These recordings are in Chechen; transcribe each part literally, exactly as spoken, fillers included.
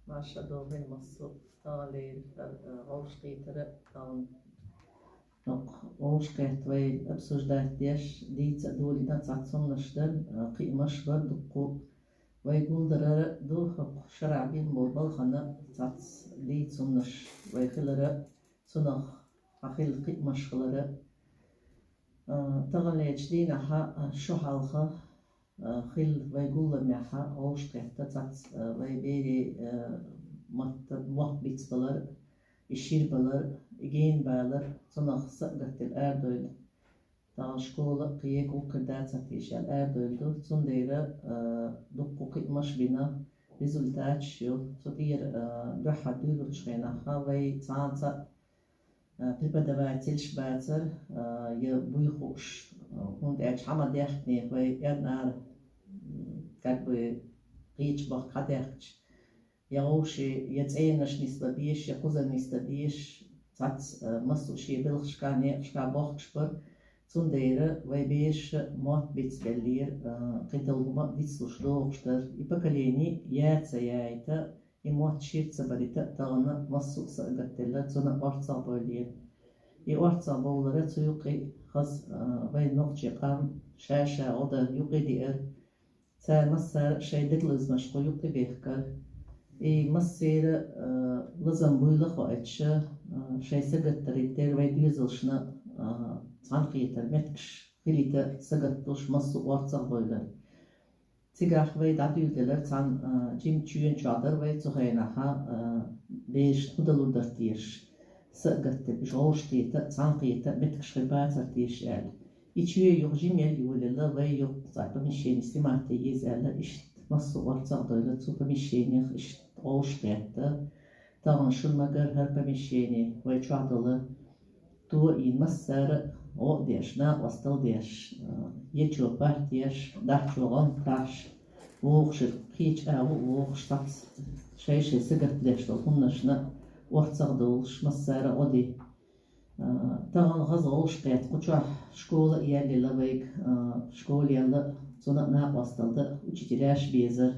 Маша, добрый массо, тагӀа лерхӀар, э, гӀовшкхетара, тагӀа. Доккха гӀовшкхетта вай обсуждать деш, дийца а долийна цхьацца хӀуманаш дар, э, кхиамаш бар дуккха. Вай гулдарара ду хӀокху шарахь бина болу балхана цхьацца дийца хӀуманаш вай хилара, цунах хьан хилла кхиамаш хилара. А, таханлерчу дийнахьа, а, шо хьалха, а, хилла вай гулламехьа гӀовшкхетта цхьацца, а, вай берийн, а, мотт-, мотт бицбалар, и ширбалар, и генабалар, цунах са а гатделла арадевлла. Тахана школа а кхин гӀуллакх дацара теша аьлла арадевлла ду. Цундела, а, дуккха кхиамаш бина, результаташ ю. Цу тӀера, а, дуьххьара дуьйлучу хенахьа вай цхьацца а, преподавательш бацара, а, я буй хууш, а, хӀунда аьлча хьан ма дехкинехь вай эрна ара, м, как бы кхечу бохка хьан дехкича, я вовшийн, я цӀенаш нисла дезаш, я кхуза нисла дезаш, цхьацца, а, массо а шен белхашка, некъашка бохкуш бара. Цундела вай бераша мотт бицбеллера, а, кхидолу хӀума дицлуш догӀуш дара. И поколени яа ца яйта, и мотт шира ца барита а тахана массо а са а гатделла, цунна орцах а бевллера. И орцах бовлара цу юкъе хаза, а, вайн нохчийн къам ша-ша гӀо дан юкъе деара. Цара массара а шайн дегназамаш кху юкъе бехкара. И массеран а, а, лазам буйла а хоуьйтуш, а, шайн сагатдарийн тера вайн доьзалшна, а, цхьаьнакхетар меттигаш хилийта сагатдеш массо а орцах а бевллера. Цигахь вай дӀадуьйладелира цхьана, а, жима чоьнан чохь дара вай цу хенахьа, а, берашна хӀун далур дара теша, са а гатделла, уьш гӀовшахкхета а, цхьаьнакхета а меттигаш хир бацара теша аьлла. И чоь юха жима яла йолаелла, вай юха цхьа помещени снимать ян еза аьлла, иштта массо а орцах а девлла, цу помещенех иштта гӀовшахкхетта. Тахана шуна ма-гарра хӀара помещени вай чохь долу. Тоийна массара а гӀо а деш, накъосталла деш, а, ечо парт еш, дахчо гӀант тахьаш, вогӀуш, кхечу агӀо а вогӀуш, цхьацца шай-шай сагатдеш долу хӀуманашна орцах а довлуш, массара а гӀо ди. А, тахана хаза гӀовшахкхетта кху чохь школа а яьллера вайга, а, школа яьлла, цунна а накъосталла дан учителяш безара,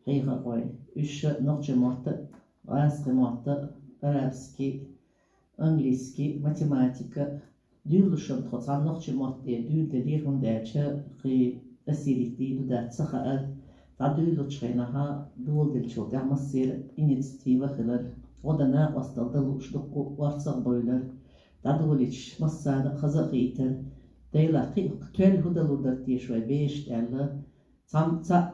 хьехархой. Уьш нохчийн мотт а, гӀазкхийн мотт а, арабский, английский, математика, дуьйлалуш тхо цхьана нохчийн мотт тӀера дуьйладелира, хӀунда аьлча кхин осирийт дийр ду дац ца хаьара, дӀадуьйлалучу хенахьа доладеллачул тӀаьхьа массеран а инициатива хилира. ГӀо дан, накъосталла дан лууш дуккха а орцах а бевллера. ДӀадолийча массарна а хаза а хийтира. Делахь кхин а тоьлла хӀун далур дара теша вай берашна аьлла, цхьамма цхьаъ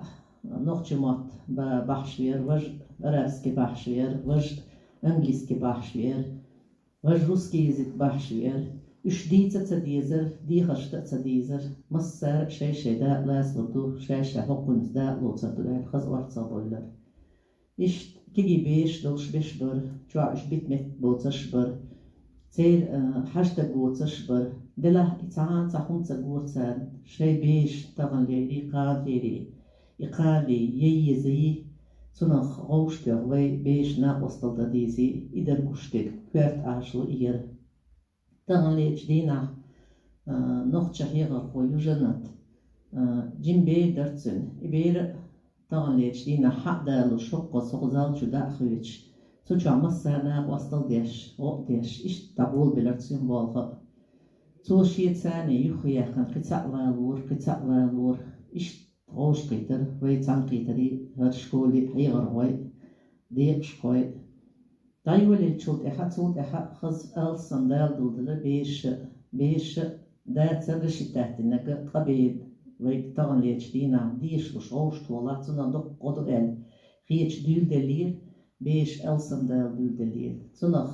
нохчийн мотт ба-, бахьаш веара, важа арабский бахьаш веара, важа английский бахьаш веара, важа русский язык бахьаш веара. Уьш дийца а ца дезара, дехарш дан а ца дезара. Массара а шай-шай дакъа лацалур ду, шай-шай хӀокхунца дакъа лоцур ду аьлла, хаза орцах а бевллера. Иштта кегий бераш долуш берш бара, чохь уьш бита меттиг боцурш бара. Церан, а, хьажа дагавоцурш бара. Делахь и цхьа а цхьа хӀума ца гора царна, шайн бераш таханлерий, кханалерий, и кханале ян еза йий, цунах гӀовшахтоьхна вай берашна накъосталла дан дезий, и дара гуш дерг коьрта Ӏалашо и яра. Таханлерчу дийнахь, а, нохчийн хьехархо Южанат, а, жима бер дара цуьнан. И бер а таханлерчу дийнахь хьа а далуш, хӀокхуза хӀокху зал чу дӀа а хоьцуш, цу чохь массарна накъосталла деш, гӀо а деш, иштта дӀаболабелира цуьнан болх а. Цо шен царний юххе яьккхина кхин цхьаъ валора, кхин цхьаъ валора, иштта гӀовшахкхийтира вай цхьаьнакхетарий, хӀара школий хьехархой, декъашхой. ДӀайолаеллачул тӀаьхьа, цул тӀаьхьа хаза алсам Дала дулдалар бераша, бераша дацара рассчитать динарг а, ткъа бер вайга таханлерчу дийнахь дешалуш гӀовшахтолахь, цунах дуккха гӀо ду аьлла, хеташ дуьйладеллера, бераш алсам Дала дуьйладеллера. Цунах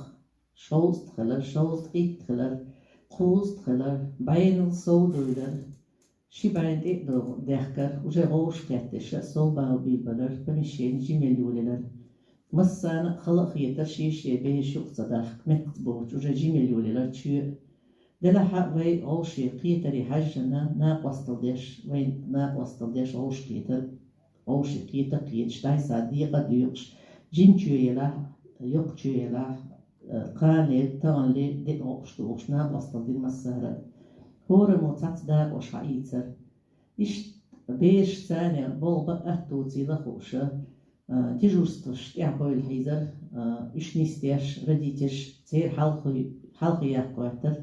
шовзткъа хилар, шовзткъа итт хилар, кхузткъа хилар, бӀенал сов дуьйлар. Ши бӀенна тӀе а доху дехкар, уже гӀовшахкхетташ а, сов бала буьйлабелар, помещени жима яла йолаелар. Массарна а хала а хетара, шен-шен бераш юкъа ца дахка, меттаца боцуш, уже жима яла йолаелар чоь. Делахь а вай гӀовшахкхетарий хьаьжжина, накъосталла деш, вайн накъосталла деш гӀовшахкхетар, гӀовшахкхета а кхеташ, дӀасса декъа а доькъуш, жима чоь елахь, йоккха чоь елахь, э, кханале, таханле декъа гӀо а дохуш, накъосталла дира массара а. ХӀораммо цхьацца дакъош хьаийцара. Иштта бераш царна болх бан а атта доцийла хууш, Дежурстваш тӀехьа бовла хьийзар, уьш нисдеш, родительш церан хьалхе, хьалхе яккха гӀоьртар,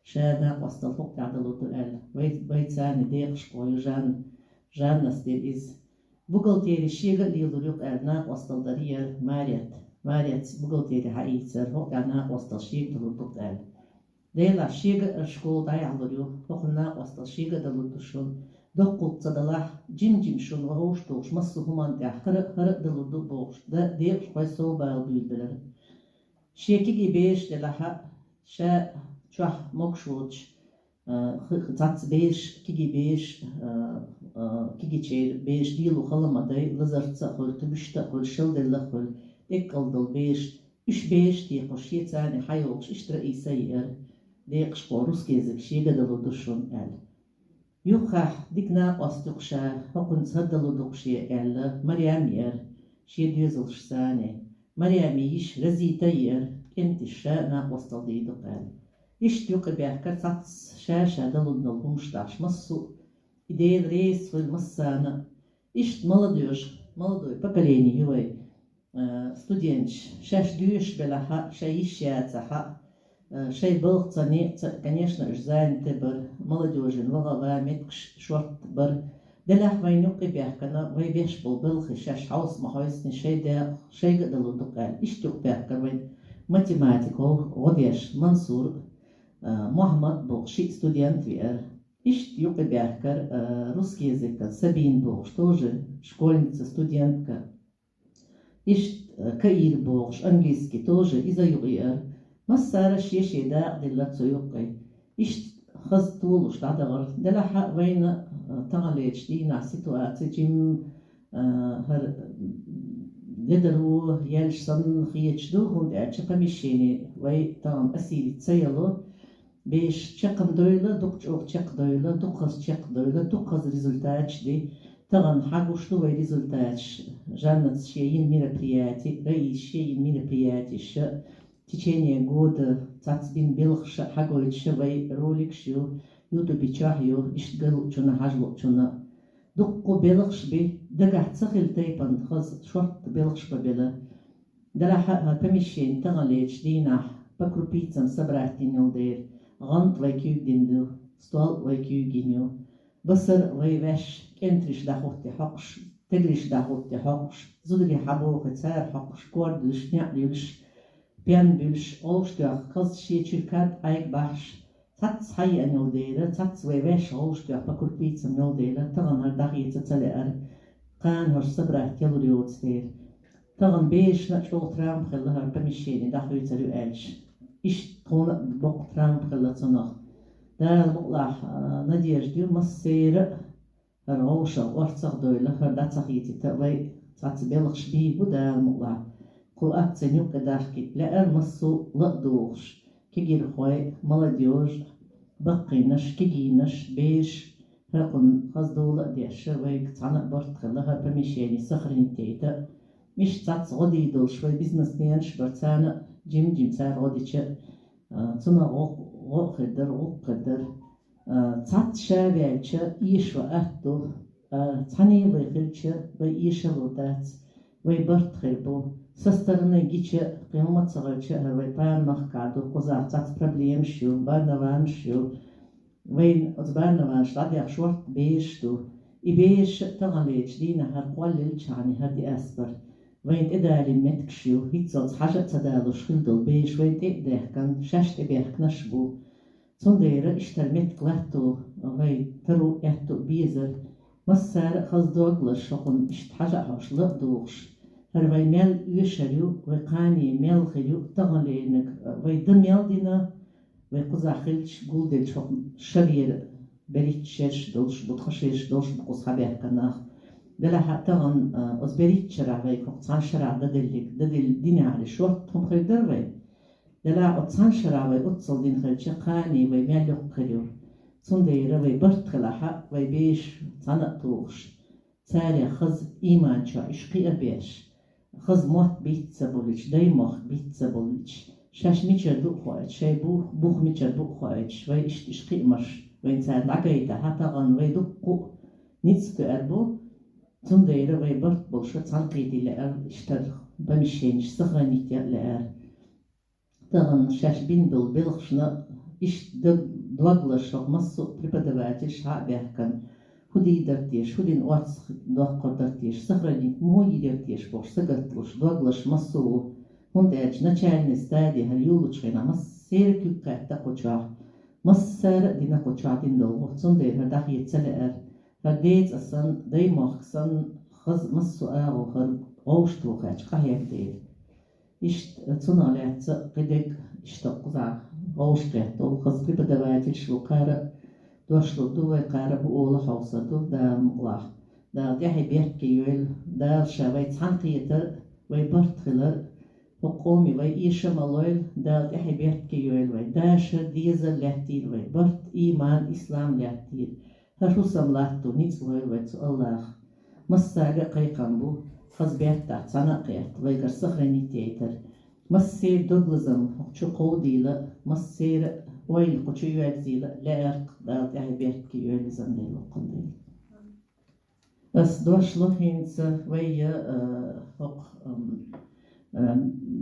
ша накъостал хӀокху тӀехь далур ду аьлла. Вай, вай царна декъашхо ю Жан-, Жаннас дира иза. Бухгалтери шега а лелур ю-кх аьлла, накъостал дар яра Марет. Марец бухгалтери хьаийцар, хӀокху тӀехь накъостал шега далур ду-кх аьлла. Делахь шега а школа дӀаяхьалур ю, хӀокхунна накъостал шега а далур ду шуна. Доккхалц ца далахь, жим-жим шуна ваховш тухуш массо а хӀуманна тӀехь хӀара, хӀара а далур ду бохуш, да, декъашхой сов бала буьйлабелира. Шен кегий бераш делахь а, ша чохь могуш воцуш, а, х-, цхьацца бераш, кегий бераш, а, а, кегийчеран бераш лело хала ма дай, лазарца а хуьлу, туьгашта а хуьлу, шалделла а хуьлу, тӀеккъал долу бераш, уьш бераш тӀехуш, шен царна хьайогӀуш, иштта Раиса еара, декъашхо русский язык шега далур ду шуна аьлла. Юххехь дика накъост ю-кх ша, хӀокхуьнца хӀара далур ду-кх шен аьлла, Марем еара, шен доьзалш санна. Мареми йиша Розита еара, кӀентий ша накъостал дийр ду-кх аьлла. Иштта юкъа баьхкар цхьацца ша-ша далур долу хӀумаш дахьаш массо а, и Дела реза хуьлу массарна а. Иштта молодёжь, молодой поколение ю вай, а, студенташ, шаьш доьшуш белахь а, шайн йиш яцахь а, а, шайн балха ца некъ ца, конечно, уьш занятый бара, молодёжина ваха ван меттигаш шортта бара. Делахь вайна юкъа баьхкина, вай беш болу балхе шаьш хьовса ма хьовсийна, шайн дакъа шайга а далур ду-кх аьлла, иштта юкъа баьхкар вайн математико гӀо деш Мансур, а, Мухьаммад боху шиъ студент веара. Иштта юкъа баьхкар, а, русский языка Сабина бохуш, тоже школьница, студентка. Иштта, а, Каира бохуш, английский, тоже иза юкъа еара. Массара шен-шен дакъа диллира цу юккъе. Иштта хаза толуш дӀадахара. Делахь а вайна, а, таханлерчу дийнахь ситуаци жим, а, хӀара, м, ледаро яьллаш санна хеташ ду, хӀунда аьлча помещение вай тахана осилить ца яло. Бераш чекхам дойла, дукха чӀогӀа чекхдойла, дукха хаза чекхдойла, дукха хаза результаташ ди. Тахана хьагуш ду вай результаташ. Жаннаца шен йина мероприяти, Раиса шен йина мероприятиша, в течение года цхьацца бина белхаша хьагойтуша вай роликаш ю, ютубе чохь ю, иштта ган луучунна, хьажа луучунна. Дуккха белхаш би, дагахь ца хилла тайпана хаза шортта белхаш бан бела. Делахь а хӀара помещение таханлерчу дийнахь по крупицам собрать дина йолу дела, гӀант вай куьйга дина ду, стол вай куьйга йина ю. Басар вай ваьш, кӀентарш дӀахӀуттий хьокхуш, тегарш дӀахӀуттий хьокхуш, зударий хьабохий цара хьокхуш, кор дуьллуш, некъ дуьллуш, пен буьллуш, гӀовшатоьхна хаза шен чуьра кад Ӏайг бахьаш, цхьацца хьаеана йолу дела, цхьацца вай ваьш гӀовшатоьхна по крупицам йолу дела, тахана хӀара дӀахеца ца лаьара, кхана хӀорш собрать ялур йоцу дела. Тахана берашна а чӀогӀа травма хилла хӀара помещение дӀахуьйцур ю аьлча. Иштта тхуна а боккха травма хилла цунах. Дала мукъалахь, а, надежда ю массеран а, хӀара вовшах орцах а дойла, хӀара дӀа ца хийцийта, вай цхьацца белхаш бийр бу Дала мукъалахь. Кху акцина юккъе дахкийта лаьара массо а ла а дохуш, кегирхой, молодёжь, баккхийнаш, кегийнаш, бераш, хӀокхунна хаза дола а деш, вайга цхьаьна а барт хилла хӀара помещение сохранить яйта. Иштта цхьацца гӀо дийр долуш вай бизнесменаш бара, царна а жим-жим цара гӀо дича, а, цунах гӀо-, гӀо а хир дара, гӀуллакх хир дара. А, цхьацца ша ваьлча, эшаван атта ду, а, цхьаьний вай хилча, вай эшалур дац, вай барт хир бу. Со стороны гича, кхин хӀума ца хилча, хӀара вай пана махкахь ду, кхузахь цхьацца проблемаш ю, барнаванаш ю. Вайн оцу барнаванаш дӀадехна шортта бераш ду. И бераш а таханлерчу дийнахь хӀара кхоллаелчахьана хӀара диаспора. Вайн тӀедалийна меттигаш ю, хӀинццалц хьажа а ца далуш хилла долу бераш вайн тӀе а даьхкина, шаьш тӀебаьхкинарш а бу. Цундела иштта хӀара меттиг латто вай таро а, аьтто а безар. Массара а хаза дог лазаш хӀокхунна иштта хьажа а хьош, ла а дохуш. ХӀара вай мел оьшур ю, вай кхане мел хир ю, таханлерниг вай дан мел дина, вай кхузахь хилча, гулделча хӀокху шарера берхӀитта шераш долуш бу, ткъа шераш долуш бу кхуза хьабаьхкина нах. Делахь а тахана, а, оцу берхӀитта шарахь вай хӀокху цхьана шарахь дан деллиг, дан дел-, динехьара шортта хӀума хир дара вай. Делахь оцу цхьана шарахь вай оццул дина хилча, кхане вай мел йоккха хир ю. Цундела вай барт хилахь а, вай бераш цхьаьна а тухуш, царех хаза ийман чохь уьш кхиа а беш, хаза мотт битта ца болуьйтуш, даймохк битта ца болуьйтуш, шаьш мичара ду а хоуьйтуш, шайн бух, бух мичара бу а хоуьйтуш, вай иштта уьш кхиамаш, вайн цара дӀагайтахь, тахана вай дуккха а ницкъ тоьар бу. Цундела вай барт болуш цхьаьнакхетийта лаьара, иштта помещенеш сохранить ян лаьара. Тахан шаьш бина долу белхашна иштта дог-, доглаш хӀокху массо а преподавательш схьа а баьхкина, хӀун дийр дара теша, хӀун дина оццу доккхур дара теша, сохранить муха йийр дара теша бохуш сагатдалуш, доглаш массо а ву. ХӀунда аьлча начальный стадия хӀара юьллучу хенахь массеран куьг кхетта кху чохь, массара а дина кху чохь дина долу гӀо, цундела хӀара дӀахеца ца лаьара. ХӀара ден цӀа санна, дайн мохк санна, хаза массо а агӀо хӀара вовшахтухучу къахьега дела. Иштта цунах лаьцна кхидерг иштта кхузахь вовшахкхетта хаза преподавательш ву кхара а, дошло ду вай кхара а, хӀун олу хьовсур ду Дала мукъалахь. Дала тӀаьхье беркате йойла, Дала ша вай цхьаьнакхетар, вай барт хилар, хӀокху къоме вай эшам а лойла, Дала тӀаьхье беркате йойла вай. Даша дезар лаьттийла вай, барт, ийман, ислам лаьттийла. ХӀара хӀусам латто ницкъ лойла вай цу Аллаха. Массаьрга а кхайкхам бу, хаза бертахь цхьаьна а кхетта, вайгара сохранить яйтар. Массеран дог-лазам хӀокху чу кховдийла, массеран а ойла кху чу йоьрзийла, лаьара-кх Дала тӀаьхье беркате йойла, везан Дела, воккхан Дела. Ас дошло хӀинца вай я, а, хӀокху, ам, ам,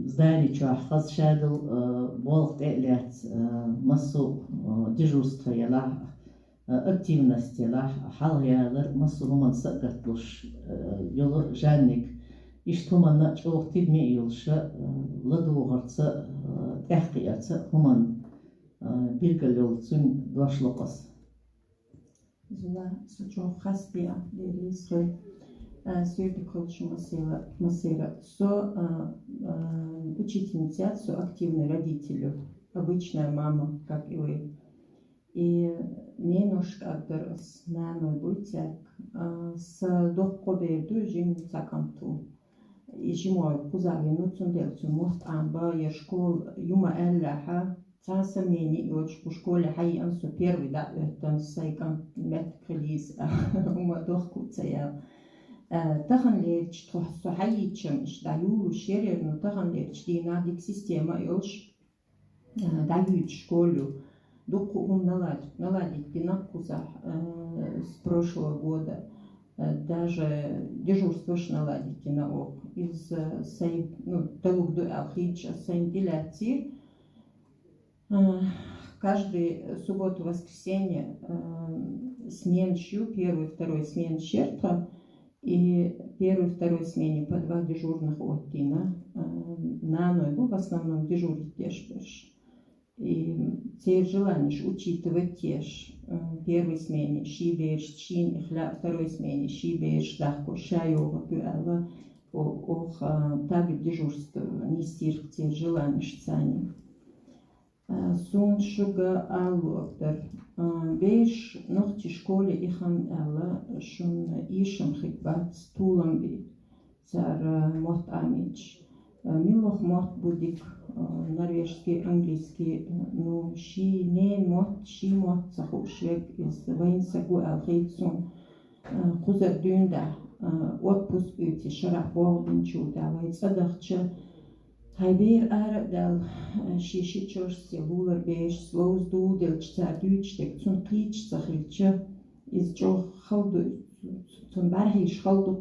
здани чохь хаза шадолу, а, болх тӀе а лаьцна, а, массо а, а, дежурство елахь, а, активность елахь, хьалхаялар массо а хӀуманна сагатдалуш, а, йолу Жанниг. Иштта хӀуманна а чӀогӀа тидаме а йолуш, а, ладугӀарца, а, тӀаьхьакхиарца хӀуманна, а, билгал йолу цуьнан дошло-кх ас. Зула, со чӀогӀа хастам бу, Дела реза хуьлда. А, суьйре дика хуьлда шу массера-, массеран. Со, а, а, учительница яц, со активный родитель ю. Обычная мама, как и вы. И неношка агдара ас, наной буй цаьрга. А, сан доккха бер ду, жимма цхьа кӀант ву. И жима кхузахь веана, цундела цуьнан мотт Ӏамабо, я школа юма аьллехь, цхьа сомнени йоцуш кху школе хьаеана со первый дӀа а оьттина, сайн кӀант меттиг хила еза аьлла, хӀума дохко ца яла. Э, таханлерчу тхо со хьаийчам иштта дӀаюллуш яра, но таханлерчу дийнахь дика система а йолуш, э, дӀаюьйцуш школа ю. Дуккха а хӀума налад-, наладить дина кхузахь, э, с прошлого года. Э, даже дежурстваш наладить дина оха. Иза, э, сайн, ну, далур ду аьлла хеташ, ас сайна тӀелаьцнера. Э, каждый субботу, воскресенье, э, сменаш ю, первый, второй сменаш яра тхан, и первый, второй смене по два дежурных оттийна. Э, наной бу в основном дежурить деш берш. И церан желанеш учитывать еш, э, первой смене ши бераш, шина их лаьа, второй смене ши бераш дахко, ша йогӀург ю аьлла, о-, оха, э, табель дежурства нисдира церан желанеш царна. Э, суна шуьга ала луург дара. Э, бераш нохчийн школе и хан аьлла, шуна эшам хир бац, толам бе цара мотт Ӏамийча. Э, муьлха мотт бу дика, э, норвежский, английский, э, ну, шен ненан мотт, шен мотт ца хууш верг, иза вайна саг ву аьлла хета суна. Э, кхузара дуьйна дӀа, э, отпуск оьций шарахь богӀу динчул тӀаьхьа вай цӀа дахча, хьайн бер ара а даьлла, э, шен ши чорсте лулара бераш, ловза дуьйладелча цара дуьйцуш дерг цунна кхеташ ца хилча, иза чӀогӀа хала ду, цунна бӀаьрхьеш хала ду.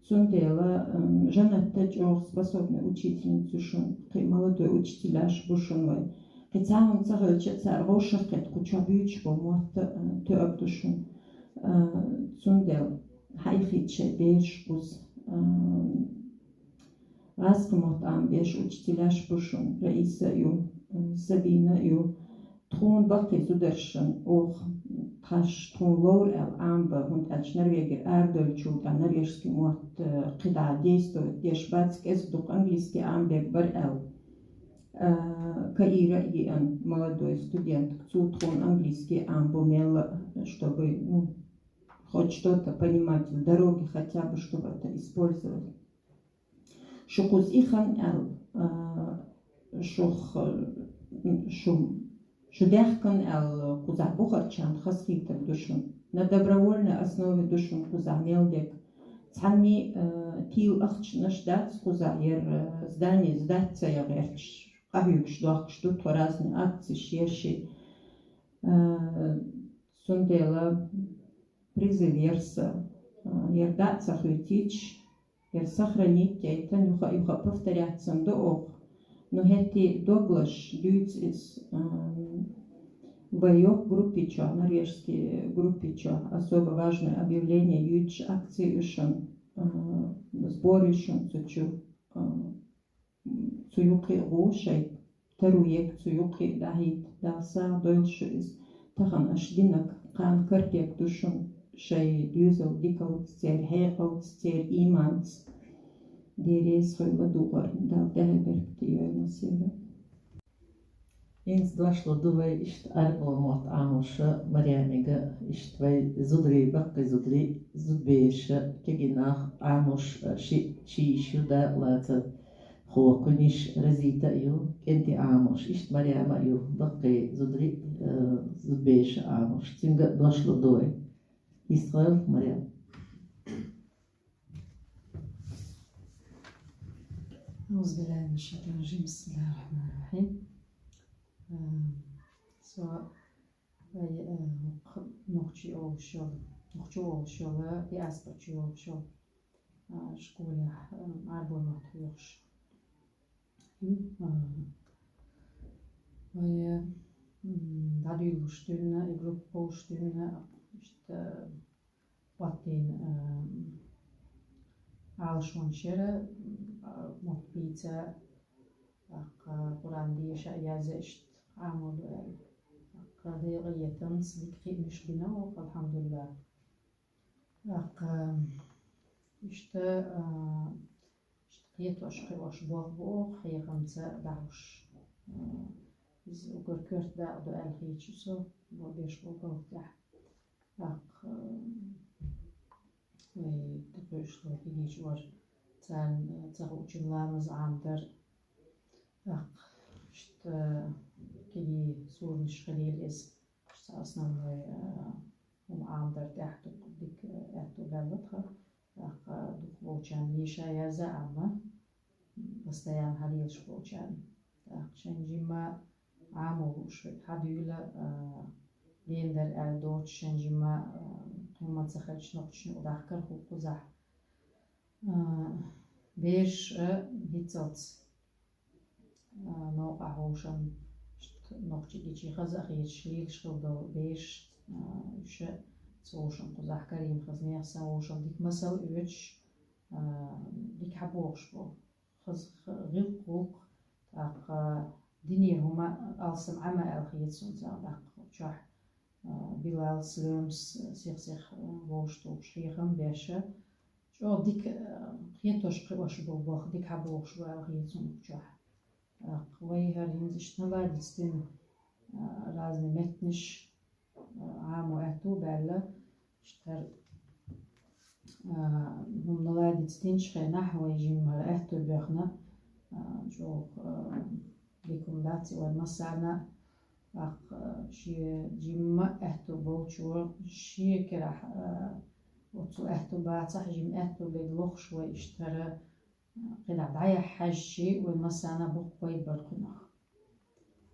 Цундела, м, Жаннат чӀогӀа способный учительница ю шуна, кхин молодой учителяш бу шуна вай. Кхин цхьа хӀума ца хилча, цара вовшахкхетта кху чохь буьйцуш болу мотт, э, тоьар ду шуна. Э, цундела хьаихийта шайн бераш буза. Э, гӀазкхийн мотт Ӏамабеш учителяш бу шуна, Раиса а ю, э, Сабина а ю. Тхуна баккхий зударшна оха тхаьш тхуна ловра аьлла Ӏамабан, хӀунда аьлча Норвегера арадевллачул тӀаьхьа норвежский мотт, э, кхидӀа действовать деш бац, кӀезиг дукха английский Ӏамаберг бара аьлла. Э, Каира а еана, молодой студентка, цо тхуна английский Ӏамабо мелла а, чтобы, ну, хоть что-то понимать в дороге хотя бы, чтобы это использовать. Шу кхуза и хан аьлла, а, шух, м, шу, шу даьхкина аьлла кхузахь бухарчарна хазахетар ду шуна. На добровольной основе ду шуна кхузахь мел дерг. Цхьанний, а, тийла ахчанаш дац кхузахь, яра, а, здание сдать ца ян гӀерташ, къахьоьгуш дохкуш ду тхо, разные акцеш еш. А, цундела призыв яра сан, Ер дӀа а ца хьоьтийча, ер сохранить яйтан юха-юха повторяться ду оха. Но хӀетте доглаш дуьйцу иза, ам, вай йоккха группи чу, норвежский группи чу особо важное объявление юьйцуш акци ю шуна, а, сбор ю шуна цу чу, а, цу юккъе а гӀо шайн, таро ерг цу юккъе а дӀахьийта, Дала сагӀа дойла шу иза. Тахана аша динарг кхана карарг ду шуна, шайн доьзал дикалца, церан хьекъалца, церан ийманца. Дела реза хуьлда дукъар, Дала тӀехьа беркате йойла массеран. ХӀинца дошло ду вай иштта Ӏарбойн мотт Ӏамош Марьямига, иштта вай зударий, баккхий зударий, зудабераш, кегий нах Ӏамош, ши, ши йиш ю, дакъа лаца хокхуниш Розита а ю, кӀентий Ӏамош, иштта Марьяма а ю, баккхий зударий, э, зудабераш Ӏамош. Цуьнга а дошло ду вай. Йистхила, Марьям. أعوذ بالله من الشيطان الرجيم. بسم الله الرحمن الرحيم. Э, со вай, э, нохчий олуш йолу, нохчо олуш йолу, диаспора чу йолуш йолу, э, школехь, э, Ӏарбойн мотт хьоьхуш. М, э, вай, э, м, дӀадуьйлуш дуьйна, и группа болуш дуьйна, иштта, э, хӀоттийна, э, Ӏалашонаш яра, э, мотт бийца, тӀаккха Къуръан деша, язъеш Ӏамор ду аьлла. ТӀаккха Делан къинхетамца дика кхиамаш бина оха, алхьамдулиллахӀ. ТӀаккха иштта, а, иштта кхетош-кхиош болх бу оха, хьехамца дӀахьош. А, иза уггар коьрта дакъа ду аьлла хеташ ю со, бо-, беш болу балха тӀехь. ТӀаккха, а, вай дукхачу кегийчу вара, царна ца хуучун ламаз Ӏамадар. ТӀаккха иштта кегий суранаш хилийла иза. Иштта основной, а, хӀума Ӏамадар тӀехь дукха дика аьтту баьлла тхан. ТӀаккха дукха болчарна йиша яза, амма постоянно хьалелаш болчарна. ТӀаккха шайн жимма Ӏамо лууш верг хьадуьйла, а, гендер аьлла доцуш шайн жимма, а, хӀумма ца хилча нохчашна юкъадахкар хӀу кхузахь. А, бераш, а, хӀинццалц, а, новкъахь хьошан, иштта нохчий гичий хаза а хеташ, лелаш хила долу бераш, а, уьш а ца хьошан кхузахь карийна хаза нехан санна хьошалла дика масал а оьцуш, а, дика хьабохуш бу. Хаза х-, гӀиллакх-гӀуллакх, тӀаккха динера хӀума алсам Ӏама аьлла хета суна царна тӀаккха чохь, а, Билалс, Лоьмас, сих-сих, а, вовшахтухуш хьехам беш, чӀогӀа дика, а, кхетош-кхиош болу болх дика хьабохуш бу аьлла хета суна чохь. ТӀаккха вай хӀара хӀинца иштта наладиться дина, а, разный меттанаш, а, Ӏамо аьтту а баьлла, иштта хӀара, а, хӀума наладиться динчу хенахь вай жимма хӀара аьтту боьхна, а, чӀогӀа, а, дика хӀума дац и вайн массарна, тӀаккха, а, шен жимма аьтту болчо шен карахь, а, оцу аьтту бацахь, жимма аьтту берг лохуш вай иштта хӀара, кхидӀа дӀаяхьа хьаьжчи, вай массарна боккха пайда бара кхунах.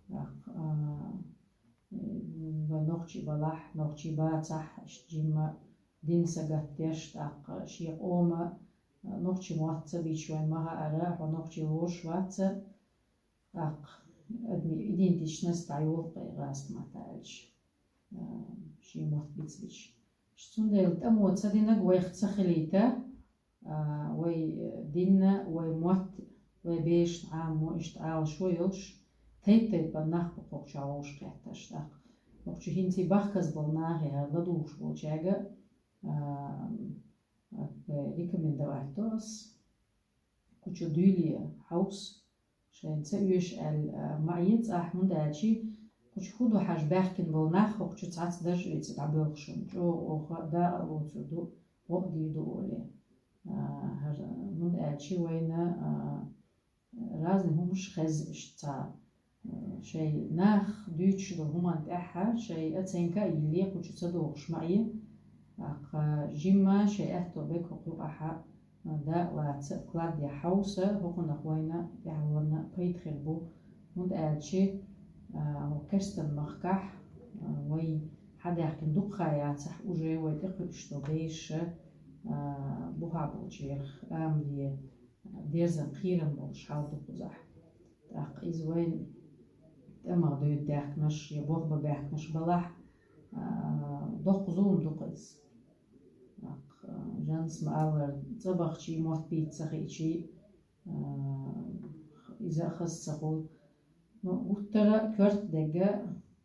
ТӀаккха, а, вай нохчий балахь, нохчий бацахь, иштта жимма дин сагатдеш, тӀаккха шен къоман, а, нохчийн мотт ца бича вайн ма хаара, хьо нохчи лоруш вац, тӀаккха адамийн идентичность дӀайолу кхин гӀазкхийн маттахь аьлча, а, шен мотт бицбича. Цундела тӀамо ца динарг вайх ца хилийта, а, вай дин а, вай мотт, вай берашна Ӏамо иштта Ӏалашо йолуш, тайп-тайпана нах бу кху чохь вовшахкхетташ тӀаккха. Кху чу хӀинца бахказа болу нахе хӀара ладугӀуш болчаьрга, а, а, рекомендовать до ас. Кху чу дуьйле хьовса, шайна ца оьшу аьлла, а, ма Ӏе цӀахь, хӀунда аьлча кху чу хӀун ду хьажа баьхкина болу нах, хӀокху чу цхьацца дарж а вици дӀабоьлхуш, чӀогӀа оха дакъа а лоцур ду, гӀо а дийр ду олий. А, хӀара, хӀунда аьлча вайна, а, разный хӀумаш хеза иштта цхьа, а, шайн нах дуьйцуш долу хӀуманна тӀаьхьа шайн оценка а йилле, кху чу ца дохуш ма Ӏе. ТӀаккха жимма шайн аьтто берг хӀокху юкъахьа, а, дакъа лаца, кладбище хьовса, хӀокхунах вайна тӀаьхьалонна пайда хир бу. ХӀунда аьлча, а, хӀокху керстан махкахь, а, вай хьадаьхкина дуккха хан яцахь, уже вай тӀекхуьуш долу бераш, а, а, бухахь болчарах амале дерзан кхерам болуш хьал ду кхузахь. ТӀаккха иза вайн тӀамах дуьйцу даьхкинарш я болх бан баьхкинарш балахь, а, доккха зулам ду-кх иза. ТӀаккха, а, Жаннас ма-аллара, цӀа бахчий, мотт бийца ца хиъчий, а, иза а хаза ца хуьлу. Ну, гуттара а коьрта дерг,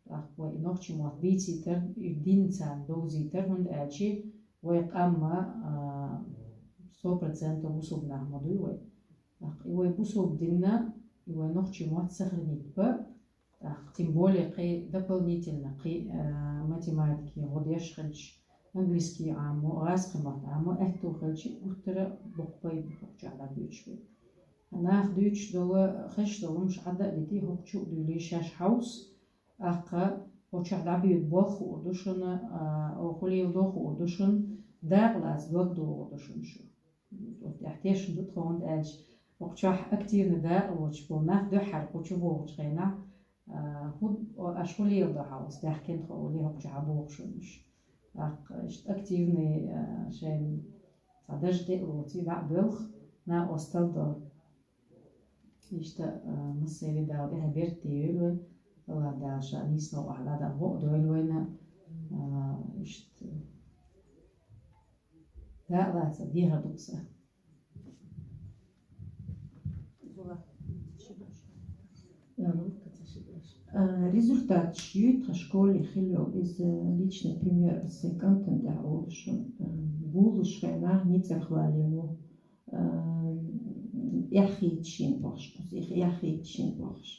тӀаккха вай нохчийн мотт бийцийтар, и дин царна довзийтар, хӀунда аьлча вай къам ма, а, сто процентов бусулба нах ма дуй вай. ТӀаккха и вай бусулба дин а, и вай нохчийн мотт сохранить бан, тӀаккха тем более кхин дополнительно кхин, а, математики гӀо деш хилча, английский Ӏамо, гӀазкхийн мотт Ӏамо аьтту хилча, гуттара а боккха пайда ду хӀокху чохь дӀабоьдуш бен. Нах дуьйцуш долу, хезаш долу хӀумнаш Ӏадда а дитий, хӀокху чу а дуьйлий, шаьш хьовса, тӀаккха хӀокху чохь дӀабоьду болх хуур ду шуна, а, хӀун леладо хуур ду шуна, дакъалаца дог догӀур ду шуна шу. Вот тӀехь тешна ду тхо, хӀунда аьлча хӀокху чохь активно дакъалоцуш болу нах дуьххьара кху чу богӀучу хенахь, а, хӀун, аша хӀун леладо хьовса, даьхкина тхо олий, хӀокху чохь богӀу шуна уьш. ТӀаккха иштта активный, а, шайна цхьа дажа тӀе а лоций, дӀа а боьлху, накъосталла до. Иштта, а, массеран Дала тӀаьхье беркате йойла вай, АллахӀ Дала ша нийсонан новкъахь дӀадахьа гӀо а дойла вайна, а, иштта дакъалаца дехар ду-кх сан. А, результаташ юй тхан школе хилла йолу, иза личный пример ас сайн кӀантана тӀехь олуш, а, болуш хенахь ницкъ валийна ву. А, эхь хийца шена бохуш, кхуза их эхь хийца шена бохуш.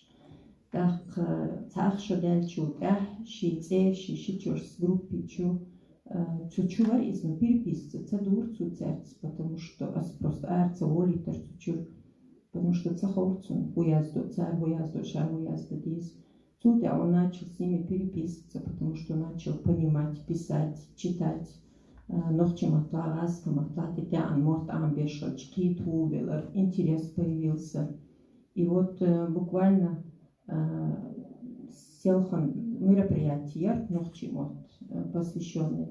ТӀаккха цхьа ах шо даьллачул тӀаьхьа шен цӀе, шен шичорс группи чу, а, цу чу вара иза, но переписца ца дура цу цаьрца, потому что ас просто ара ца волийтар цу чуьра, потому что ца ховра цунна, хӀун яздо цара, хӀун яздо ша, хӀун яздо деза. Цул тӀаьхьа он начал с ними переписываться, потому что начал понимать, писать, читать. А, нохчийн маттахь, гӀазкхийн маттахь, тӀе тӀеӀан мотт Ӏамбеш хилча, кхета ву велар, интерес появился. И вот, э, буквально, э, селхан мероприятие яра нохчийн мотт, э, посвящённый.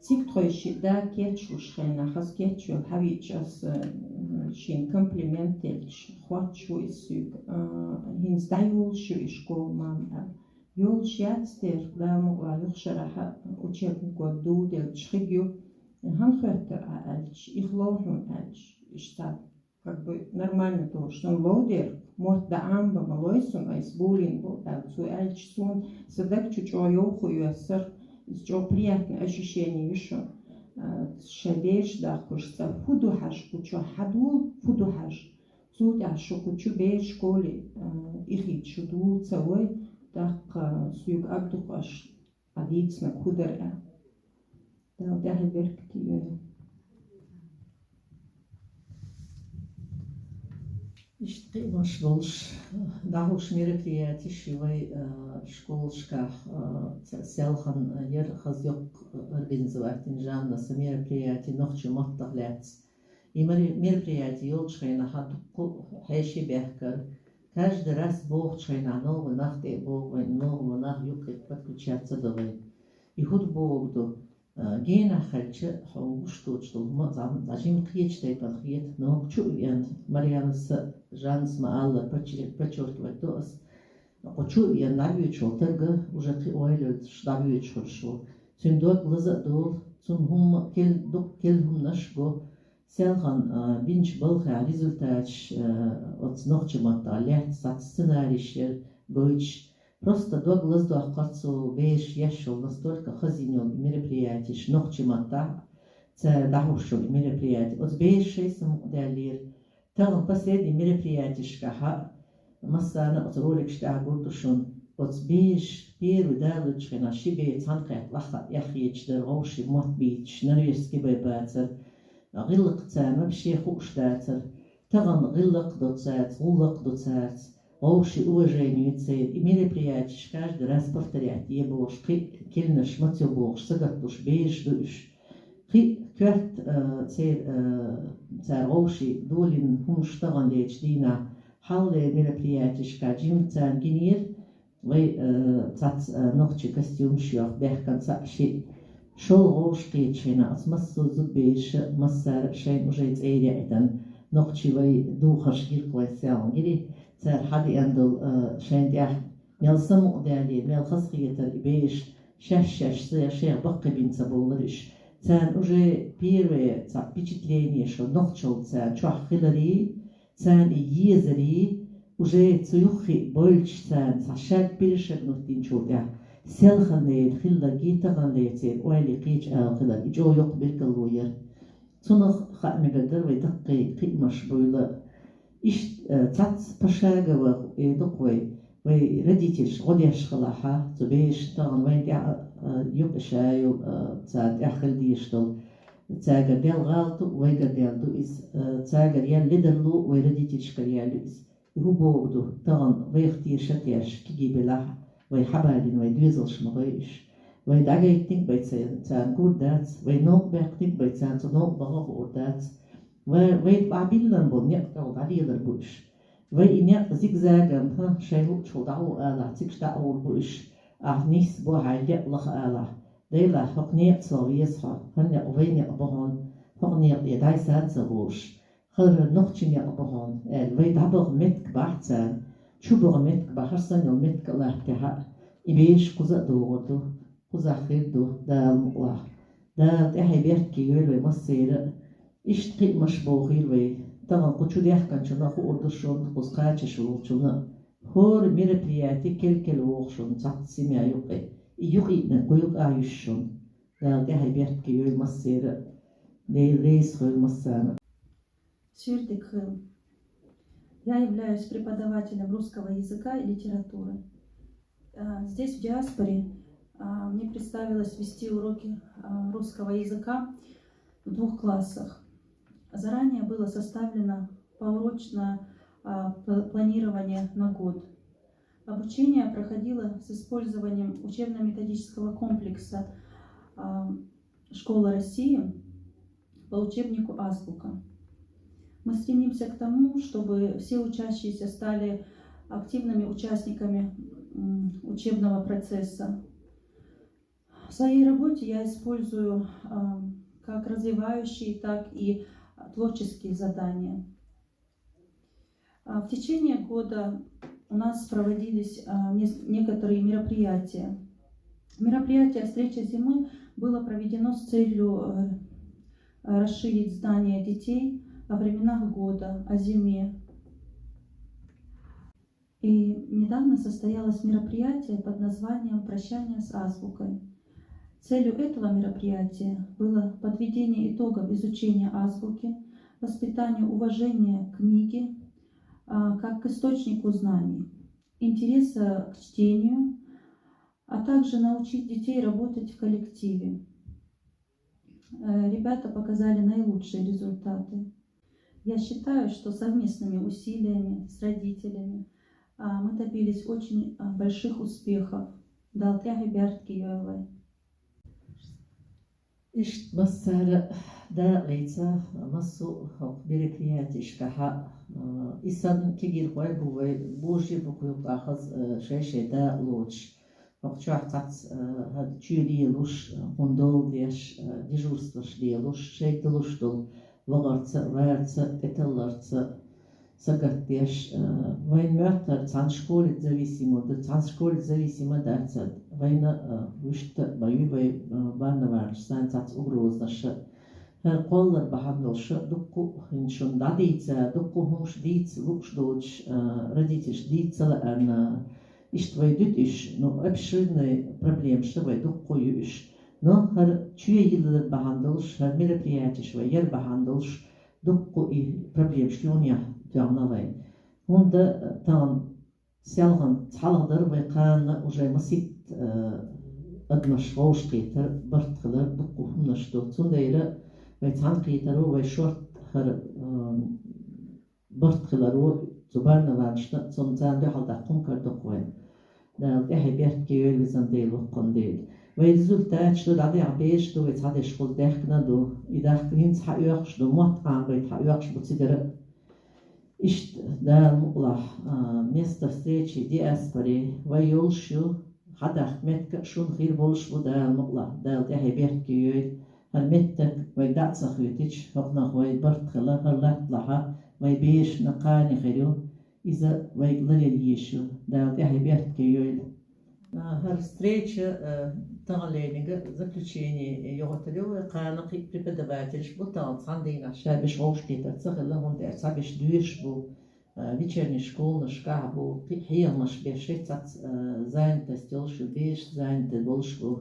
Цига тхойши да кечвуш хенахь, хаза кечвелла хьавеъча ас, э, шен комплимент делча, хоттуш ву иза соьга, э, хӀинца дӀайолуш ю и школа, мама, аьлла. Йолуш яц дера, Дала мукъ лахь, юха шарахь учебный год ду делча хиг ю. ХӀана хоьттура Ӏа аьлча, их лов хьуна аьлча, иштта как бы нормально долуш, сан лов дера, мотт дан Ӏамбан ма лой суна, айса болийна бу аьлла. Цо аьлча, суна сан даг чу чӀогӀа йовха йоьссара, иза чӀогӀа приятное ощущение ю шуна. А, шайн бераш дахкош цӀа хӀун ду хьажа, кху чохь хьан дула, хӀун ду хьажа. Цул тӀаьхьа шу кху чу бераш школе, а, ихийта шу дула ца вой, тӀаккха соьга аг ду-кх аша, Ӏа дийцинарг хӀун дара аьлла. Дала тӀаьхье беркате йойла. Иштта кхиамаш болуш, дӀахьуш мероприятеш ю вай, а, школашкахь, а, ца-, селхан яра хаза йоккха организовать дина Жаннас мероприяти нохчийн маттах лаьцна. И мер-, мероприяти йолчу хенахь дуккха хьеший баьхкара. Каждый раз бохучу хенахь новкъа нах тӀе а боху вайн, новкъа нах юккъе подключаться до вайн. И хӀун боху ду, а, генахь хилча, хьо гуш доцуш долу хӀума, зӀа-, зӀа жима кхечу тайпана хета, но хӀокху чу а веана, Марьямас а, Жаннас ма-аллара, подчер-, подчеркивать до ас, кху чу а веана, дӀавоьдуш волу тарга уже кхин ойла йолуш дӀавоьдуш хуьлуш ву. Цуьнан дог лаза а долу, цунна хӀумма кел-, дукха келла хӀуманаш а го, Селхан, а, бинчу балхехь результаташ, а, оцу нохчийн маттахь лаьцна схьа сценарийш яра гойтуш. Просто дог лаздоккхура цу бераша еш йолу настолько хаза йина йолу мероприятеш нохчийн маттахь, цара дӀахьуш йолу мероприяти. Оцу бераша шайн самукъадаьллера. Тахана последний мероприятешкахь а массарна а оцу роликаш тӀехь гур ду шуна. Оцу бераша первый далучу хенахь ши бер цхьаьнакхетта лаххара эхь хеташ дара, вовшийн мотт бийцаш, норвежский бай бацара. ГӀиллакх царна вообще хууш дацара. Тахана гӀиллакх до цаьрца, гӀуллакх до цаьрца, вовшийн уважение ю церан. И мероприятеш каждый раз повторять е бохуш, кхин а килнаш маца ю бохуш, сагатдеш бераш ду уьш. Кхин а коьрта, а, церан, а, цара вовшийн долийна хӀуманаш тахана лечу дийнахь, хьалхалера мероприятешкахь жимма царна гинера, вай, э, цац, э, нохчийн костюмаш йоху бехкан цхьаъ шиъ. ШолгӀа вовшахкхеташ хьина оцу массо а зудбераш, массара а шайна уже цӀера яйтан, нохчий вай духарш гира-кх вай, селхана гира, цара хьадеана долу, а, шайна тӀехь мел самукъадаьлла, мел хазахетар и бераш, шаьш-шаьш шех баккхийбина ца бовлура уьш. Царна уже первое цхьа впечатление шо нохчалла царна чохь хиларий, царна и езарий, уже цу юххе а бойлуш царна цхьа шаг, пиршаг нуьттинчул тӀаьхьа, селхана лерина хилларгий, тахана лерина церан ойла кхечу ала хилар, и чӀогӀа йоккха билгало яра. Цунах хаа мегар дара вай даккхий кхиамаш буйла. Иштта, э, цхьацца пошагово, э, ду-кх вай, вай родительш гӀо деш хилахь, цу берашна тахана вайна тӀехь, э, юкъа ша йолу, э, царна тӀехь хила дезаш долу. Цаьргара даьлла гӀалат ду, вайгара даьлла ду иза. Э, цаьргара яьлла ледарло, вай родительшкара яьлла ю иза. И хӀун бохург ду, тахана вайх теша теш кегий белахь, вай хьабалийна вай доьзалш ма гӀой уьш. Вай дӀагайтинарг бен ца-, царна гур дац, вай новкъа баьккхинарг бен царна цу новкъа баха хуур дац. Вай, вай тӀехь биллина болу некъ тӀехула дӀалелар бу уьш. Вай и некъ зигзагом, хӀа, шайн луучул дӀагӀо алахь, цига дӀа а гӀур бу уьш. Ахь нисбо хьайн некъ лаха алахь. Делахь, хӀокху некъаца веза хьо, хӀара некъ вай некъ бу хьуна, хӀокху некъе дӀасаца волуш. ХӀара нохчийн некъ бу хьуна, аьлла, вай дӀабаха меттиг бахь царна, чубаха меттиг бахь, хӀара санна йолу меттиг а латтахь, и бераш кхуза а догӀур ду, кхузахь хир ду, Дала мукъалахь. Дала тӀаьхье беркате йойла вай массеран а. Иштта кхиамаш бохийла вай. Тахана кху чу даьхкинчунна хуур ду шуна, кхуза кхачош волчунна а. ХӀора мероприяти кел-кел вогӀу шуна цхьацца семья юккъе. И юкъаиънарг кху юкъа а йиш шуна. Дала тӀаьхье беркате йойла массеран а. Дела реза хуьлда массарна а. Сюрдик Хэл. Я являюсь преподавателем русского языка и литературы. А, здесь, в диаспоре, а, мне представилось вести уроки, а, русского языка в двух классах. Заранее было составлено поурочное, а, пл-, планирование на год. Обучение проходило с использованием учебно-методического комплекса, а, «Школа России» по учебнику «Азбука». Мы стремимся к тому, чтобы все учащиеся стали активными участниками, м, учебного процесса. В своей работе я использую, а, как развивающие, так и творческие задания. А, в течение года у нас проводились, а, нес-, некоторые мероприятия. Мероприятие «Встреча зимы» было проведено с целью, э, расширить знания детей о временах года, о зиме. И недавно состоялось мероприятие под названием «Прощание с азбукой». Целью этого мероприятия было подведение итогов изучения азбуки, воспитание уважения к книге, а, как к источнику знаний, интереса к чтению, а также научить детей работать в коллективе. Э, ребята показали наилучшие результаты. Я считаю, что совместными усилиями с родителями, а, мы добились очень, а, больших успехов. Дала тӀаьхье беркате йойла вай. Иштта массара а дакъа лаьцна, массо а хӀокху мероприятешкахь, а, и санна кегийрхой бу вай, божарий бу кху юккъехь хаза, а, шай-шай дакъа лоцуш. ХӀокху чохь цхьацца, а, хӀара чоь лелош, а, хӀума долу деш, а, дежурстваш лелош, шайга далуш долу вахарца а, варца а, тӀеталларца а, сагатдеш, а, вайн моьттура цхьана школе зависимо ду, цхьана школе зависимо дац, вайна, а, вуьшта а ма ю вай, а, барнаванаш, царна цхьацца угрозанаш а. ХӀара кхоллар бахьана долуш а дуккха а хӀинца шуна дӀадийца, дуккха а хӀумаш дийца лууш доцуш, а, родительш дийца ца лаьарна, иштта вай дуьту уьш, ну, общинный проблемаш а вай дуккха а ю уьш. Но хӀара чоь йиллар бахьана долуш, хӀара мероприятеш вай яр бахьана долуш, дуккха и проблемаш юнехь тоьхна вай. ХӀунда тахана селхана цхьалха дара вай кхана уже масийтта, э, адамаш вовшахкхетар, барт хилар дуккха хӀуманаш ду. Цундела вай цхьаьнакхетаро, вай шорта хӀара, э, барт хиларо цу барнаванашна, цунна царна дуьхьал даккха хӀума карадо-кх вай. Дала тӀаьхье беркате йойла, везан Дела, воккхун Дела. Вай результаташ ду, дӀадехьа бераш ду, вай цхьадерш кхуза даьхкина ду. И дахка хӀинца хьаоьхуш ду, мотт Ӏамабайта хьаоьхуш бу цигара а. Иштта, Дала мукъалахь, а, место встречи диаспоры вай йолуш ю, хьадахка меттиг шун хир болуш бу, Дала мукъалахь, Дала тӀаьхье беркате йойла. ХӀара меттиг вай дӀа а ца хьоьтича, хӀокхунах вай барт хила, хӀара латталахь вай берашна кхане хир ю. Иза вайга ларъяр езаш ю. Дала тӀаьхье беркате йойла. А, хӀара встреча, а, таханлерниг заключение йохуьйтур ю вай, кхана кхин а преподавательш бу тахана, цхьана дийнахь ша берш вовшахкхетар ца хилла, хӀунда аьлча цхьаберш доьшуш бу, а, вечерний школашкахь бу, кхин а хьехамаш беш, шайца цхьацца, а, занятость йолуш ю, бераш занятый болуш бу.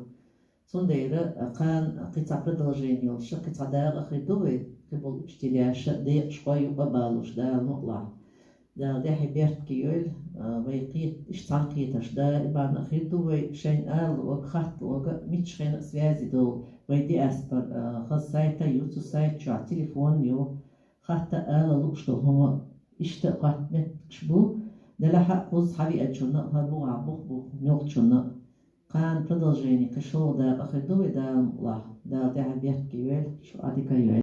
Цундела, а, кхана кхин цхьа продолжение йолуш, кхин цхьа дакъа хир ду вай, кхиболу учителяша, декъашхой юкъа а балуш, Дала мукъалахь. Дала тӀаьхье беркате йойла, а, вай кхет-, иштта цхьаьна кхеташ даиман а хир ду вай, шайна ала луург, хатта луург, миччахь а связи долу вай диаспора, а, хаза сайт а ю, цу сайта чохь телефон а ю, хатта ала лууш долу хӀума, иштта а хатта меттигаш бу, делахь а кхуза хьавеанчунна а, хӀара бухахь бух бу мелхачунна а. Кхана продолжение кхин шолгӀа дакъа хир ду вай, Дала мукъалахь. Дала тӀаьхье беркате йойла, шу Ӏа дика йойла.